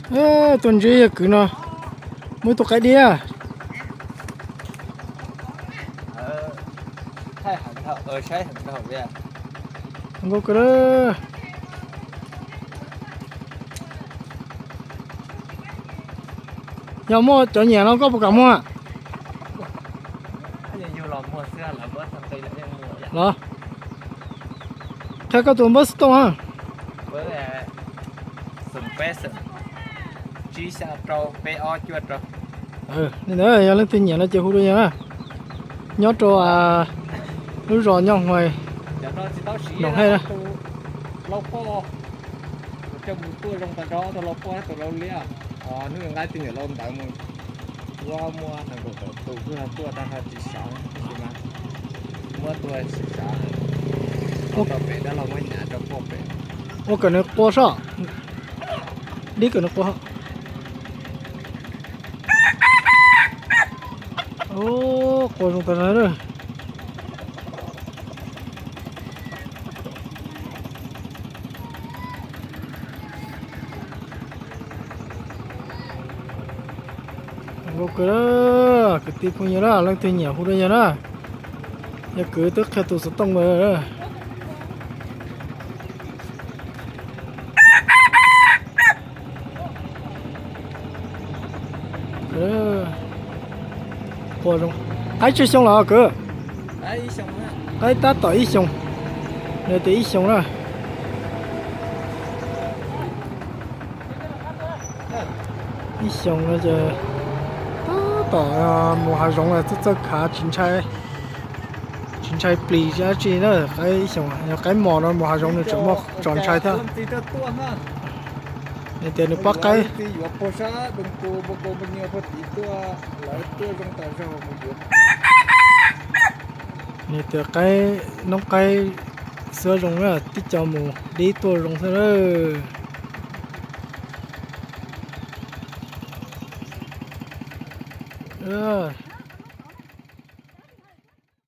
Tus ntsib yog kwv no, muaj ib tug qaib diab. Nkauj kawg. Yog muaj cov nyiam no koj puas kam muag? Los, qhia koj tus npawb xov tooj. Li ntawd yog leej twg nyiam no ces hu rau yog na. Nyob rau lub zos Nyob Huais, Noom Hej na. Hnub nqaij twb niam lau ntawd mus, ua muaj nees nkaum tawm tus kuj tuaj tab ho tsis sawv, tab sis mas muab tua tsis sawv, ua kom nws qua soj, dib kom nws qua. Qua zoo tas zog. Nkauj kawg, kwv tij phooj ywg na, leej twg nyiam hu rau yog na. Yog kwv twb qhia tus xov tooj ntawd. Qaib tsawg xyoo los kwv? Qaib tab tom ib xyoos. Nws tias ib xyoos na. Ib xyoos no ces tab tom mus hav zoov los txawj txawj khav, tsis ntshai plis dab tsi na. Qaib ib xyoos, yog qaib mos no mus hav zoov nws tseem muaj tsos ntshai thiab. Nws tias nws pab qaib. Nws tias qaib, noob qaib xwb zoo na, tib co mus dib tuaj zoo xwb na.